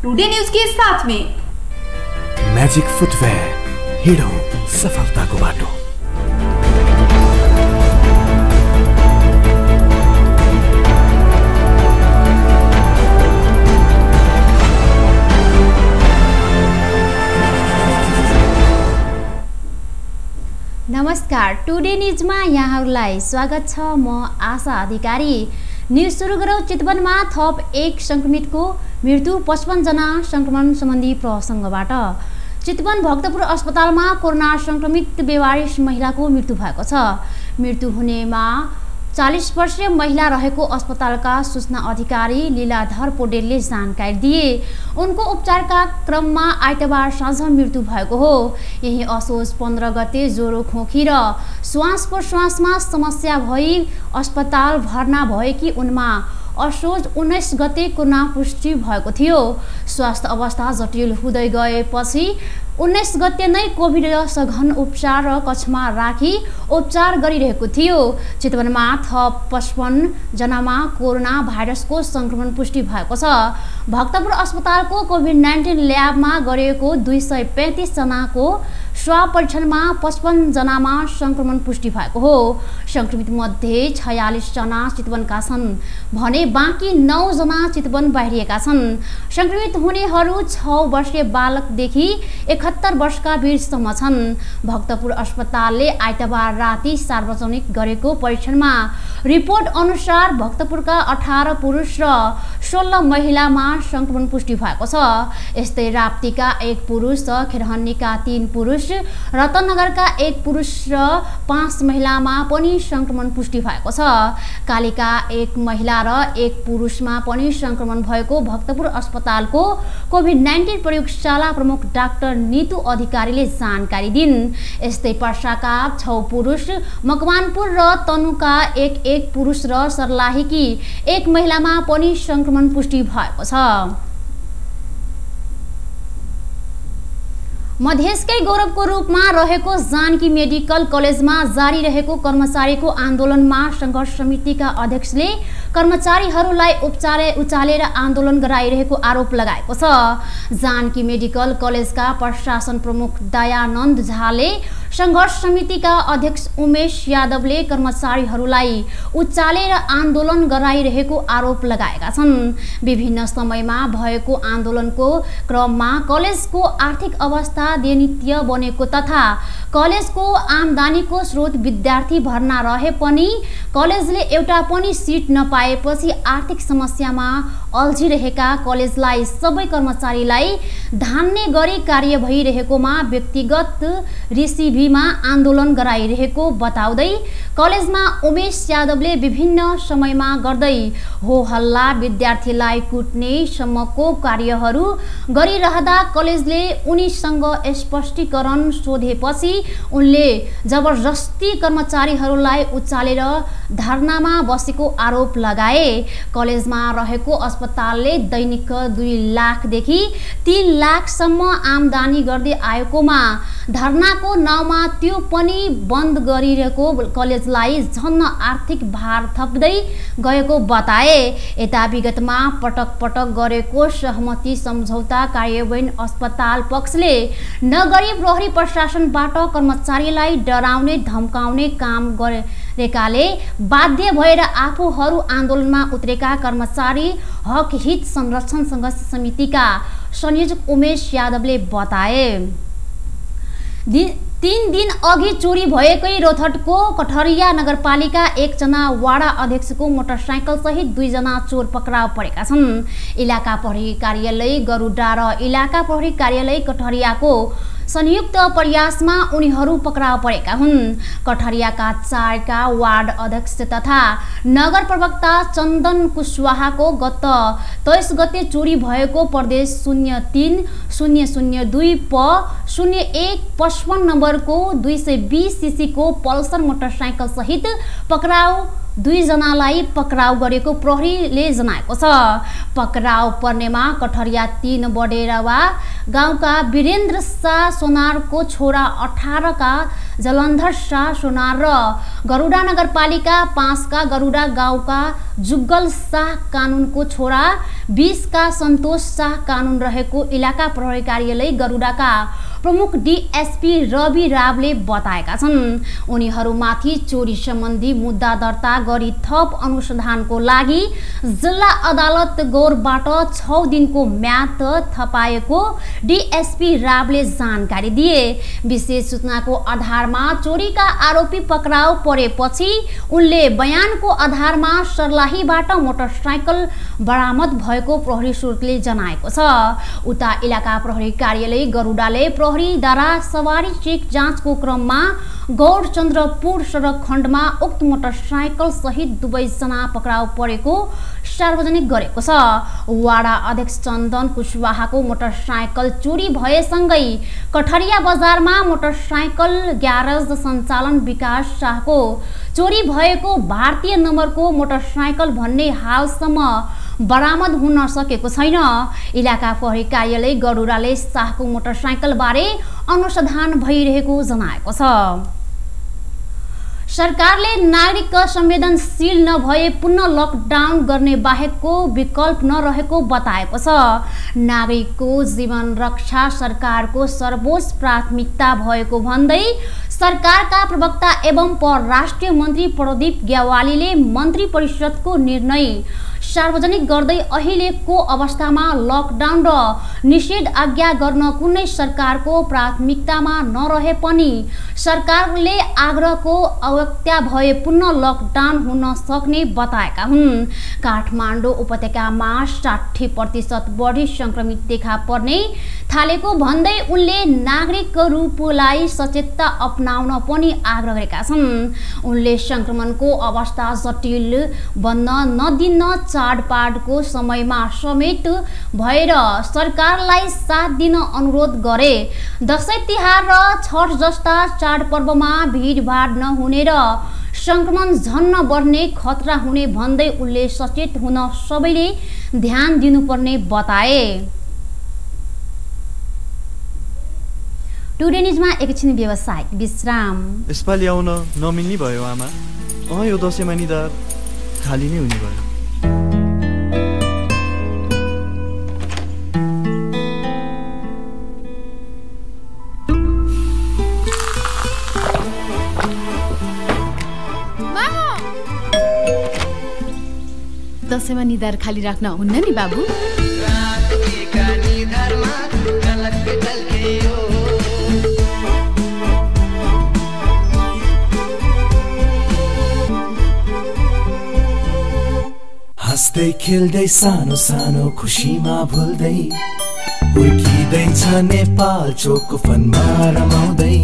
Today news के साथ में मैजिक फुटवेयर, हिडो सफलताको बाटो। नमस्कार, टुडे न्यूजमा यहाँहरूलाई स्वागत छ। म आशा अधिकारी। न्यूज सुरु गरौँ। चितवनमा थप 1 संक्रमितको मृत्यु, 55 जना संक्रमण सम्बन्धी प्रसङ्गबाट। चितवन भक्तपुर अस्पतालमा कोरोना संक्रमित बेवारिस महिलाको मृत्यु भएको छ। मृत्यु हुनेमा 40 वर्षीय महिला रहेको अस्पतालका सूचना अधिकारी लीलाधर पौडेलले जानकारी दिए। उनको उपचारका क्रममा आइतबार साँझ मृत्यु भएको हो। यही असोज 15 गते ज्वरो, खोकी र श्वास प्रश्वासमा समस्या भई अस्पताल भर्ना भएकी उनमा असोज 19 गते कोरोना पुष्टि भएको थियो। स्वास्थ्य अवस्था जटिल हुँदै गएपछि 19 गते नै कोभिड सघन उपचार कक्षमा राखी उपचार गरिरहेको थियो। चितवनमा थप 55 जनामा कोरोना भाइरसको संक्रमण पुष्टि भएको छ। भक्तपुर अस्पतालको कोभिड-19 ल्याबमा गरिएको 235 जनाको स्वाब परीक्षणमा 55 जनामा संक्रमण पुष्टि भएको हो। संक्रमित मध्ये 46 जना चितवनका छन् भने बाँकी 9 जना चितवन बाहिरिएका छन्। संक्रमित हुनेहरू 6 वर्षीय बालकदेखि 71 वर्षका वीरसम्म छन्। भक्तपुर अस्पतालले आइतबार राति सार्वजनिक गरेको परीक्षणमा रिपोर्ट अनुसार भक्तपुरका 18 पुरुष र 16 महिलामा संक्रमण पुष्टि भएको छ। यस्तै राप्तीका 1 पुरुष र खेरहन्नीका 3 पुरुष, रतनगरका 1 पुरुष र 5 महिलामा पनि संक्रमण पुष्टि भएको छ। कालीका 1 महिला र 1 पुरुषमा पनि संक्रमण भएको भक्तपुर अस्पतालको कोभिड-19 प्रयोगशाला प्रमुख डाक्टर नीतू अधिकारीले जानकारी दिन्। यस्तै पर्साका 6 पुरुष, मकवानपुर र तनुका 1 पुरुष र सर्लाहीकी 1 महिलामा पनि संक्रमण पुष्टि भएको छ। मधेसकै गौरवको रूपमा रहेको जानकी मेडिकल कलेजमा जारी रहेको कर्मचारीको आन्दोलनमा सङ्घर्ष समितिका अध्यक्षले कर्मचारीहरूलाई उचालेर आन्दोलन गराइरहेको आरोप लगाएको छ। जानकी मेडिकल कलेजका प्रशासन प्रमुख दयानन्द झाले सङ्घर्ष समितिका अध्यक्ष उमेश यादवले कर्मचारीहरूलाई उचालेर आन्दोलन गराइरहेको आरोप लगाएका छन्। विभिन्न समयमा भएको आन्दोलनको क्रममा कलेजको आर्थिक अवस्था दयनीय बनेको तथा कलेजको आमदानीको स्रोत विद्यार्थी भर्ना रहे पनि कलेजले एउटा पनि सिट नपाएपछि आर्थिक समस्यामा अल्झिरहेका कलेजलाई सबै कर्मचारीलाई धान्ने गरी कार्य भइरहेकोमा व्यक्तिगत रिसिभीमा आन्दोलन गराइरहेको बताउँदै कलेजमा उमेश यादवले विभिन्न समयमा गर्दै हो हल्ला, विद्यार्थीलाई कुट्ने सम्मको कार्यहरू गरिरहँदा कलेजले उनीसँग स्पष्टीकरण सोधेपछि उनले जबरजस्ती कर्मचारीहरूलाई उचालेर धरनामा बसेको आरोप लगाए। कलेजमा रहेको अस्पतालले दैनिक 2 लाखदेखि 3 लाखसम्म आमदानी गर्दै आएकोमा धरनाको नाउँमा त्यो पनि बन्द गरिरहेको कलेजलाई झन्न आर्थिक भार थप्दै गएको बताए। यता विगतमा पटक पटक गरेको सहमति सम्झौता कार्यान्वयन अस्पताल पक्षले नगरी प्रहरी प्रशासनबाट कर्मचारीलाई डराउने धम्काउने काम गरेकाले बाध्य भएर आफूहरू आन्दोलनमा उत्रेका कर्मचारी हक हित संरक्षण सङ्घर्ष समितिका संयोजक उमेश यादवले बताए। 3 दिन अघि चोरी भएकै रौतहटको कठरिया नगरपालिका 1 जना वाडा अध्यक्षको मोटरसाइकल सहित 2 जना चोर पक्राउ परेका छन्। इलाका प्रहरी कार्यालय गरुडा र इलाका प्रहरी कार्यालय कठरियाको संयुक्त प्रयासमा उनीहरू पक्राउ परेका हुन्। कठरियाका 4 वार्ड अध्यक्ष तथा नगर प्रवक्ता चन्दन कुशवाहाको गत 23 गते चोरी भएको प्रदेश 03-002 प 0155 नम्बरको 220 सीसी को पल्सर मोटरसाइकल सहित पक्राउ 2 जनालाई पक्राउ गरेको प्रहरीले जनाएको छ। पक्राउ पर्नेमा कठरिया 3 बडेरावा गाउँका वीरेन्द्र शाह सोनारको छोरा 18 का जलन्धर शाह सोनार र गरुडा नगरपालिका 5 का गरुडा गाउँका जुगल शाह कानुनको छोरा 20 का सन्तोष शाह कानुन रहेको इलाका प्रहरी कार्यालय गरुडाका प्रमुख डीएसपी रवि रावले बताएका छन्। उनीहरूमाथि चोरी सम्बन्धी मुद्दा दर्ता गरी थप अनुसन्धानको लागि जिल्ला अदालत गौरबाट 6 दिनको म्याद थपाएको डीएसपी रावले जानकारी दिए। विशेष सूचनाको आधारमा चोरीका आरोपी पक्राउ परेपछि उनले बयानको आधारमा सर्लाहीबाट मोटरसाइकल बरामद भएको प्रहरी सूत्रले जनाएको छ। उता इलाका प्रहरी कार्यालय गरुडाले प्रहरीद्वारा सवारी चेक जाँचको क्रममा गौरचन्द्रपुर सडक खण्डमा उक्त मोटरसाइकल सहित 2 जना पक्राउ परेको सार्वजनिक गरेको छ। वाडा अध्यक्ष चन्दन कुशवाहाको मोटरसाइकल चोरी भएसँगै कठरिया बजारमा मोटरसाइकल ग्यारेज सञ्चालन विकास शाहको चोरी भएको भारतीय नम्बरको मोटरसाइकल भन्ने हालसम्म बरामद हुन सकेको छैन। इलाका प्रहरी कार्यालय गरुडाले शाहको मोटरसाइकल बारे अनुसन्धान भइरहेको जनाएको छ। सरकारले नागरिक संवेदनशील नभए पुनः लकडाउन गर्ने बाहेकको विकल्प नरहेको बताएको छ। नागरिकको जीवन रक्षा सरकारको सर्वोच्च प्राथमिकता भएको भन्दै सरकारका प्रवक्ता एवं परराष्ट्र मन्त्री प्रदीप ग्यावालीले मन्त्री परिषदको निर्णय सार्वजनिक गर्दै अहिलेको अवस्थामा लकडाउन र निषेध आज्ञा गर्न कुनै सरकारको प्राथमिकतामा नरहे पनि सरकारले आग्रहको अवज्ञा भए पुनः लकडाउन हुन सक्ने बताएका हुन्। काठमाडौँ उपत्यकामा 60% बढी संक्रमित देखा पर्ने थालेको भन्दै उनले नागरिक रूपलाई सचेतता अपनाउन पनि आग्रह गरेका छन्। उनले संक्रमणको अवस्था जटिल बन्न नदिन चाडपाडको समयमा समेत भएर सरकारलाई साथ दिन अनुरोध गरे। दशैं तिहार र छठ जस्ता चाडपर्वमा भिडभाड नहुने र संक्रमण झन् नबढ्ने खतरा हुने भन्दै उनले सचेत हुन सबैले ध्यान दिनुपर्ने बताए। टुडे न्युजमा एकछिन व्यवसायिक विश्राम। यसपालि आउन नमिल्ने भयो आमा। यो दशैँमा निधार खाली नै हुने भयो। दशैँमा निधार खाली राख्न हुन्न नि बाबु। हाँस्दै खेल्दै सानो सानो खुसीमा भुल्दै हुर्किँदैछ नेपाल चोको फनमा रमाउँदै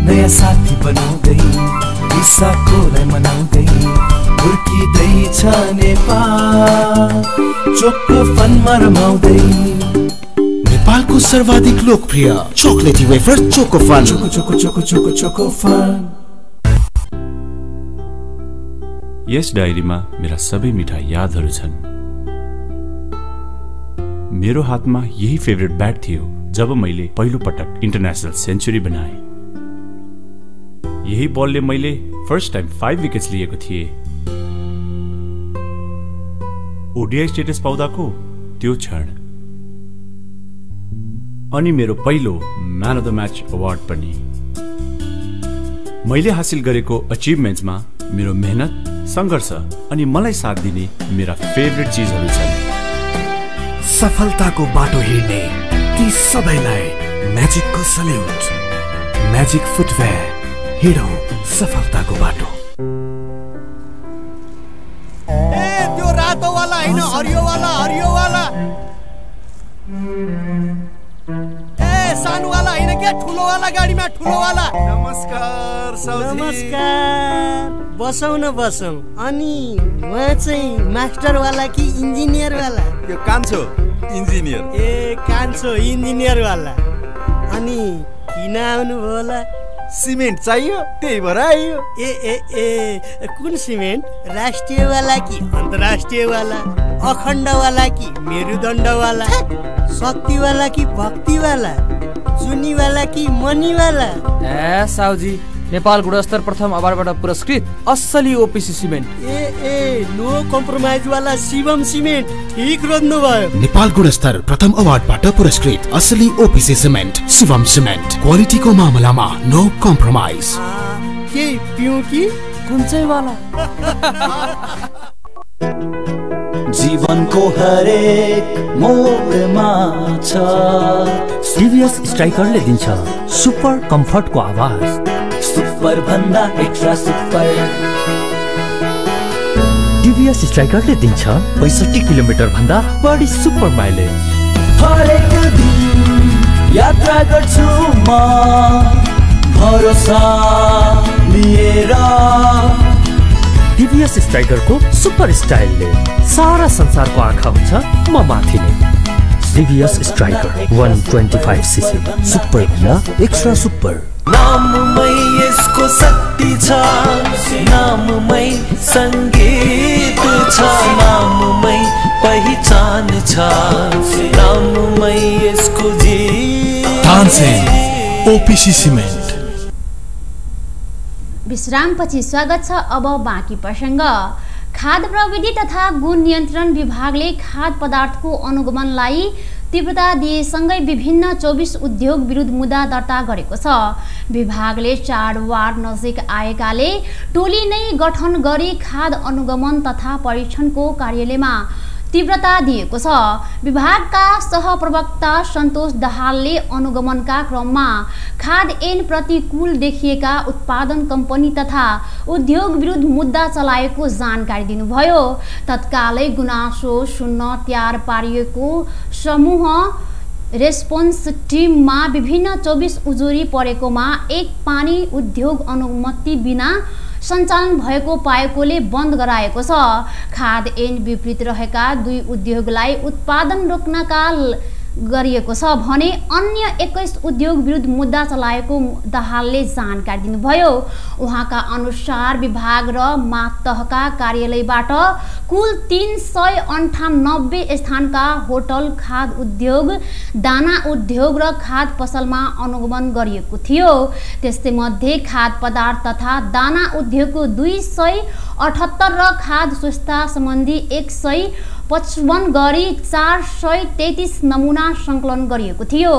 नयाँ साथी बनाउँदै विशाखोलाई मनाउँदै हुर्किँदैछ नेपाल चोको फनमा रमाउँदै। नेपालको सर्वाधिक लोकप्रिय chocolaty wafer Choco Fun. Choco Choco Choco Choco Choco Fun. यस डायरीमा मेरा सबै मिठा यादहरू छन्। मेरो हातमा यही फेभरेट ब्याट थियो जब मैले पहिलो पटक इन्टरनेसनल सेन्चुरी बनाए। यही बलले मैले फर्स्ट टाइम 5 विकेट्स लिएको थिएँ। ओडीआई स्टेटस पाउँदाको त्यो क्षण अनि मेरो पहिलो man of the match award पनि। मैले हासिल गरेको अचिभमेन्ट्समा मेरो मेहनत संघर्ष अनि मलाई साथ दिने मेरा फेभरेट चीजहरू छन्। सफलताको बाटो हिँड्ने ती सबैलाई म्याजिकको सल्युट। म्याजिक फुटवेयर हिँडौँ सफलताको बाटो। त्यो रातो वाला हैन, हरियो वाला, हरियो वाला। सानो वाला हैन के, ठुलो वाला गाडीमा ठुलो वाला। नमस्कार साउजी। नमस्कार। बसौँ न बसौँ। अनि उहाँ चाहिँ मास्टर वाला कि इन्जिनियर वाला? यो कान्छो इन्जिनियर। ए कान्छो इन्जिनियर वाला। अनि किन आउनु भयो होला? सिमेन्ट चाहियो त्यही भएर आइयो। ए ए ए कुन सिमेन्ट? राष्ट्रियवाला कि अन्तर्राष्ट्रियवाला? अखण्डवाला कि मेरुदण्डवाला? शक्तिवाला कि भक्तिवाला? चुनीवाला कि मनीवाला? ए साउजी, नेपाल गुणस्तर प्रथम अवार्डबाट पुरस्कृत असली ओपिसी सिमेन्ट। ए नो कम्प्रोमाइज वाला शिवम सिमेन्ट ठीक रोज्नु भयो। नेपाल गुणस्तर प्रथम अवार्डबाट पुरस्कृत असली ओपिसी सिमेन्ट शिवम सिमेन्ट, क्वालिटीको मामलामा नो कम्प्रोमाइज। के पिउँ कि कुन चाहिँ वाला? जीवनको हरेक मोडमा छ टिभीएस स्ट्राइकरले दिन्छ सुपर कम्फर्टको आवाज। सुपर भन्दा एक्स्ट्रा सुपर। टिभीएस स्ट्राइकरले दिन्छ 65 किलोमिटर भन्दा बढी सुपर माइलेज। हरेक दिन यात्रा गर्छु म भरोसा लिएर। टिभीएस स्ट्राइकरको सुपर स्टाइलले सारा संसारको आँखा हुन्छ म माथि नै। टिभीएस स्ट्राइकर 125cc, सुपर भन्दा एक्स्ट्रा सुपर। नाममै यसको शक्ति छ, नाममै संगीत छ, नाममै पहिचान छ, नाममै यसको जीत। Tansen OPC cement. विश्रामपछि स्वागत छ। अब बाँकी प्रसङ्ग। खाद्य प्रविधि तथा गुण नियन्त्रण विभागले खाद्य पदार्थको अनुगमनलाई तीव्रता दिएसँगै विभिन्न 24 उद्योग विरुद्ध मुद्दा दर्ता गरेको छ। विभागले चाडबाड नजिक आएकाले टोली नै गठन गरी खाद्य अनुगमन तथा परीक्षणको कार्यले तीव्रता दिएको छ। विभागका सहप्रवक्ता सन्तोष दाहालले अनुगमनका क्रममा खाद्य ऐन प्रतिकूल देखिएका उत्पादन कम्पनी तथा उद्योग विरुद्ध मुद्दा चलाएको जानकारी दिनुभयो। तत्कालै गुनासो सुन्न तयार पारिएको समूह रेस्पोन्स टिममा विभिन्न 24 उजुरी परेकोमा एक पानी उद्योग अनुमति बिना सञ्चालन भएको पाएकोले बन्द गराएको छ। खाद्य ऐन विपरीत रहेका 2 उद्योगलाई उत्पादन रोक्नका गरिएको छ भने अन्य 21 उद्योग विरुद्ध मुद्दा चलाएको दाहालले जानकारी दिनुभयो। उहाँका अनुसार विभाग र मातहका कार्यालयबाट कुल 398 स्थानका होटल, खाद्य उद्योग, दाना उद्योग र खाद्य पसलमा अनुगमन गरिएको थियो। त्यस्तै मध्ये खाद्य पदार्थ तथा दाना उद्योगको 278 र खाद्य सुरक्षा सम्बन्धी 155 गरी 433 नमुना सङ्कलन गरिएको थियो।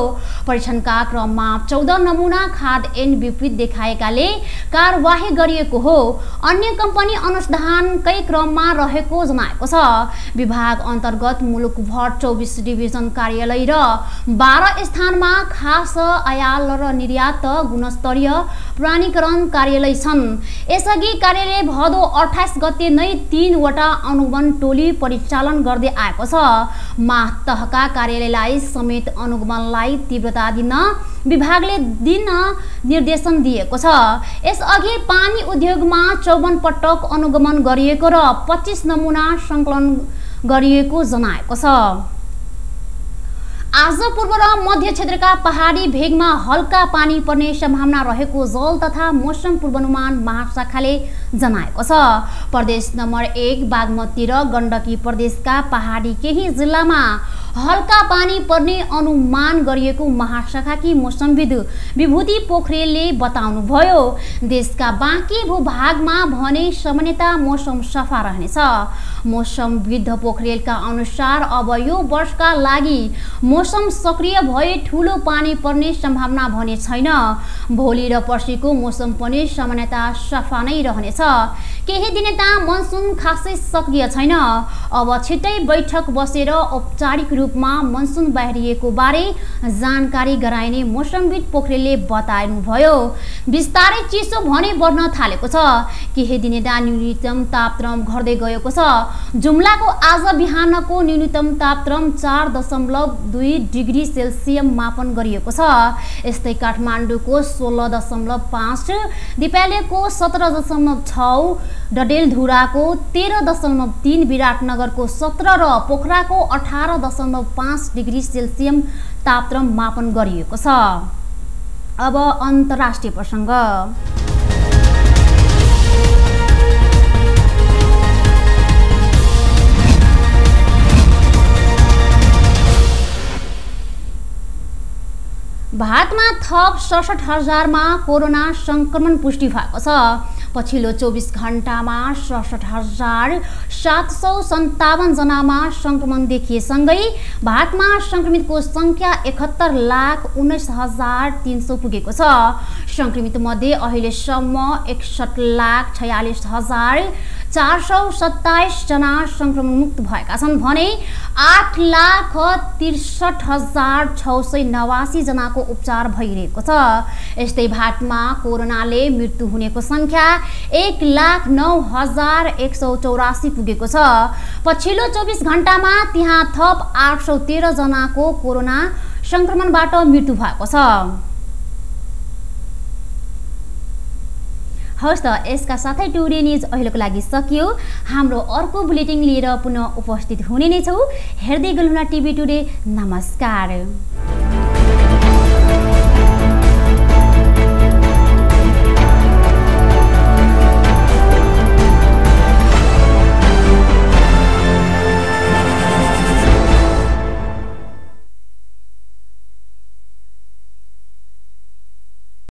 परीक्षणका क्रममा 14 नमुना खाद्य ऐन विपरीत देखाएकाले कारवाही गरिएको हो। अन्य कम्पनी अनुसन्धानकै क्रममा रहेको जनाएको छ। विभाग अन्तर्गत मुलुकभर 24 डिभिजन कार्यालय र 12 स्थानमा खास आयाल र निर्यात गुणस्तरीय प्रमाणीकरण कार्यालय छन्। यसअघि कार्यालय भदौ 28 गते नै 3 वटा अनुगमन टोली परिचालन गर्दै आएको छ। मातहका कार्यालयलाई समेत अनुगमनलाई तीव्रता दिन विभागले निर्देशन दिएको छ। यसअघि पानी उद्योगमा 54 पटक अनुगमन गरिएको र 25 नमुना सङ्कलन गरिएको जनाएको छ। आज पूर्व र मध्य क्षेत्रका पहाडी भेगमा हल्का पानी पर्ने सम्भावना रहेको जल तथा मौसम पूर्वानुमान महाशाखाले जनाएको छ। प्रदेश नम्बर 1 बागमती र गण्डकी प्रदेशका पहाडी केही जिल्लामा हल्का पानी पर्ने अनुमान गरिएको महाशाखाकी मौसमविद विभूति पोखरेलले बताउनुभयो। देशका बाँकी भूभागमा भने सामान्यतः मौसम सफा रहनेछ। मौसमविद पोखरेलका अनुसार अब यो वर्षका लागि मौसम सक्रिय भए ठुलो पानी पर्ने सम्भावना भने छैन। भोलि र पर्सिको मौसम पनि सामान्यतः सफा नै रहनेछ। केही दिनता मनसुन खासै सक्रिय छैन। अब छिट्टै बैठक बसेर औपचारिक रूपमा मनसुन बाहिरिएको बारे जानकारी गराइने मौसमविद पोखरेलले बताउनुभयो। बिस्तारै चिसो भने बढ्न थालेको छ। केही दिनता न्यूनतम तापक्रम घट्दै गएको छ। जुम्लाको आज बिहानको न्यूनतम तापक्रम 4.2 डिग्री सेल्सियस मापन गरिएको छ। यस्तै काठमाडौँको 16.5, दिपालेको 17.6, डडेलधुराको 13.3, विराटनगरको 17 र पोखराको 18.5 डिग्री सेल्सियस तापक्रम मापन गरिएको छ। अब अन्तर्राष्ट्रिय प्रसङ्ग। भारतमा थप 67,000मा कोरोना संक्रमण पुष्टि भएको छ। पछिल्लो 24 घण्टामा 67,757 जनामा संक्रमण देखिएसँगै भारतमा संक्रमितको संख्या 71,19,300 पुगेको छ। संक्रमित मध्ये अहिलेसम्म 61,46,427 जना संक्रमणमुक्त भएका छन् भने 8,63,689 जनाको उपचार भइरहेको छ। यस्तै भारतमा कोरोनाले मृत्यु हुनेको संख्या 1,09,184 पुगेको छ। पछिल्लो 24 घण्टामा त्यहाँ थप 813 जनाको कोरोना संक्रमणबाट मृत्यु भएको छ। हवस् त यसका साथै टुडे न्युज अहिलेको लागि सकियो। हाम्रो अर्को बुलेटिन लिएर पुनः उपस्थित हुने नै छौँ। हेर्दै गर्नुहोला टिभी टुडे। नमस्कार।